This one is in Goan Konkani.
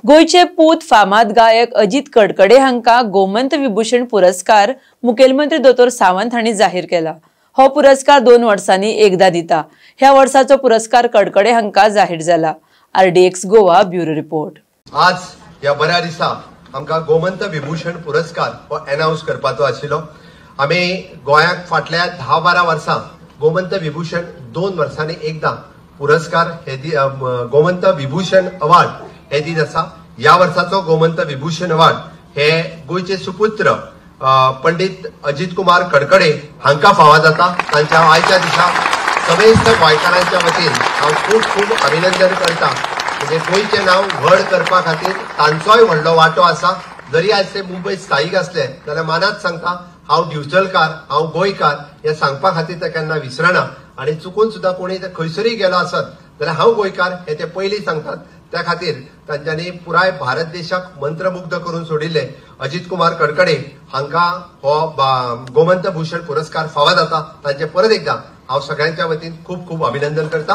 गोंयचे पूत फामाद गायक अजित कडकडे हांकां गोमंत विभूषण पुरस्कार मुखेलमंत्री दोतोर सावंत हांणी जाहीर केला. हो पुरस्कार 2 वर्सांनी एकदा दिता. ह्या वर्साचो पुरस्कार कडकडे हांकां जाहीर जाला. RDX Goa bureau report. आज ह्या बऱ्या दिसा आमकां गोमंत विभूषण पुरस्कार हो अनाउन्स करपाचो आशिल्लो. आमी गोंयाक फाटल्या 10-12 वर्सां गोमंत विभूषण 2 वर्सांनी एकदा पुरस्कार हे गोमंत विभूषण अवॉर्ड हे दीत आसा. ह्या वर्साचो गोमंत विभूषण अवॉर्ड हे गोंयचे सुपुत्र पंडित अजित कुमार कडकडे हांकां फावो जाता. तांच्या आयच्या दिसा समेस्त गोंयकारांच्या वतीन हांव खूब खूब अभिनंदन करता. म्हणजे गोंयचें नांव व्हड करपा खातीर तांचोय व्हडलो वांटो आसा. जरी आयज ते मुंबय स्थायीक आसले जाल्यार मानात सांगता, हांव दिवचलकार, हांव गोंयकार हें सांगपा खातीर ते केन्ना विसरना. आनी चुकून सुद्दां कोणी खंयसरूय गेलो आसत जाल्यार हांव गोंयकार हें ते पयलीं सांगतात. त्या खातीर तांच्यांनी पुराय भारत देशाक मंत्रमुग्ध करून सोडिल्ले अजित कुमार कडकडे हांकां हो गोमंत भूषण पुरस्कार फावो जाता. तांचे परत एकदा हांव सगळ्यांच्या वतीन खूब खूब अभिनंदन करता.